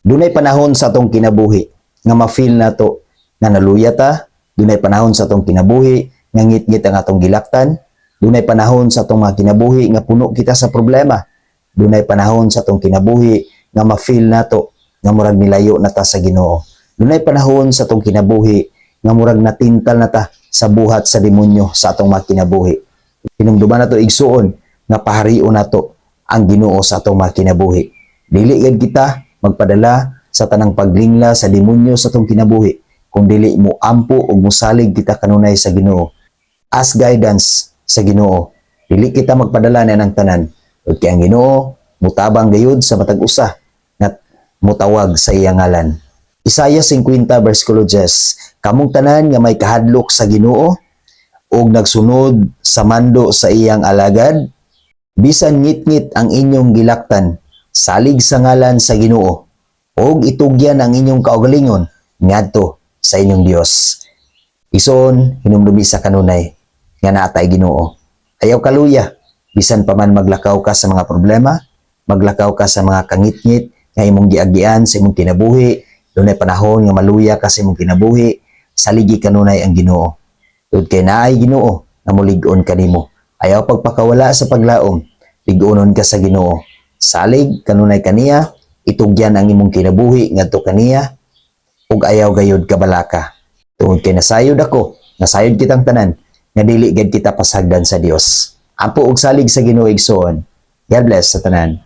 Dunay panahon sa atong kinabuhi nga ma-feel nato nga naluya ta, dunay panahon sa atong kinabuhi nga ngitngit ang atong gilaktan, dunay panahon sa atong mga kinabuhi nga puno kita sa problema. Dunay panahon sa atong kinabuhi nga ma-feel nato nga murag nilayo na ta sa Ginoo. Dunay panahon sa atong kinabuhi nga murag natintal na ta sa buhat sa demonyo sa atong mga kinabuhi. Hinumduman nato, igsuon, nga paharion nato ang Ginoo sa atong mga kinabuhi. Dili gid kita magpadala sa tanang paglingla sa demonyo sa atong kinabuhi kung dili mo ampo ug musalig kita kanunay sa Ginoo. Ask guidance sa Ginoo. Dili kita magpadala na ng tanan. Ug kay ang Ginoo mutabang gayud sa matag usa nga mutawag sa iyang ngalan. Isaiah 50 verse 10, "Kamong tanan nga may kahadlok sa Ginoo ug nagsunod sa mando sa iyang alagad, bisan ngitngit ang inyong gilaktan, salig sa ngalan sa Ginoo ug itugyan ang inyong kaugalingon ngadto sa inyong Dios." Igsoon, hinumdumi sa kanunay nga naa tay Ginoo. Ayaw kaluya, bisan pa man maglakaw ka sa mga problema, maglakaw ka sa mga kangitngit nga imong giagian sa imong kinabuhi, dunay panahon nga maluya ka sa imong kinabuhi, saligi kanunay ang Ginoo. Tungod kay naay Ginoo nga mulig-on kanimo. Ayaw pagpakawala sa paglaom, lig-onon ka sa Ginoo. Salig kanunay kaniya, itugyan ang imong kinabuhi ngadto kaniya, ug ayaw gayud kabalaka. Tungod kay nasayod ako, nasayod kitang tanan, nga dili gid kita pasagdan sa Dios. Ampo og salig sa Ginoo, igsoon. God bless sa tanan.